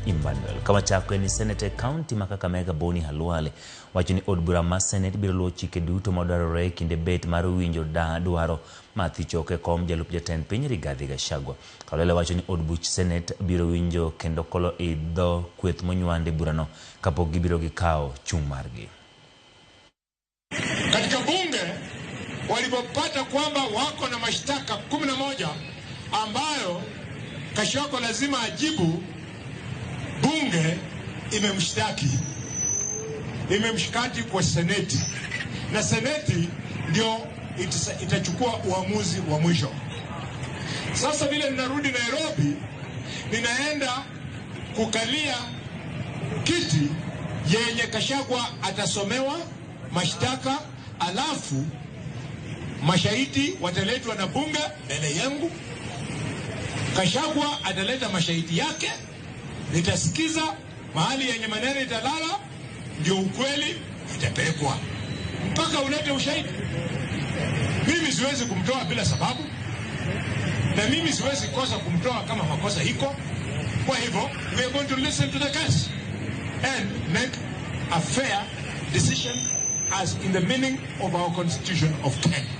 Emmanuel. Kawachako en ni Seneta e kaunti ma Kakamega Boni Khalwale wacho ni od bura ma Senate biro luwo chike duto madwarore e kinde bet mar winjo dwaro mar thicho oko e kom jalup jatend piny Rigathi Gachagua. Khalwale wacho ni od buch Senate biro winjo kendo kolo i dho kweth monywand e burano kapok gibiro gikawo chung' margi. Katika bunge walipopata kwamba wako na mashtaka 11 ambayo Gachagua lazima ajibu, bunge imemshtaki kwa seneti, na seneti ndio itachukua uamuzi wa mwisho. Sasa vile ninarudi Nairobi, ninaenda kukalia kiti yenye Gachagua atasomewa mashtaka, alafu mashahidi wataletwa na bunge mbele yangu. Gachagua ataleta mashahidi yake, nitasikiza mahali yenye maneno italala, ndio ukweli itapelekwa mpaka ulete ushahidi. Mimi siwezi kumtoa bila sababu, na mimi siwezi kosa kumtoa kama makosa iko. Kwa hivyo we are going to listen to the case and make a fair decision as in the meaning of our constitution of Kenya.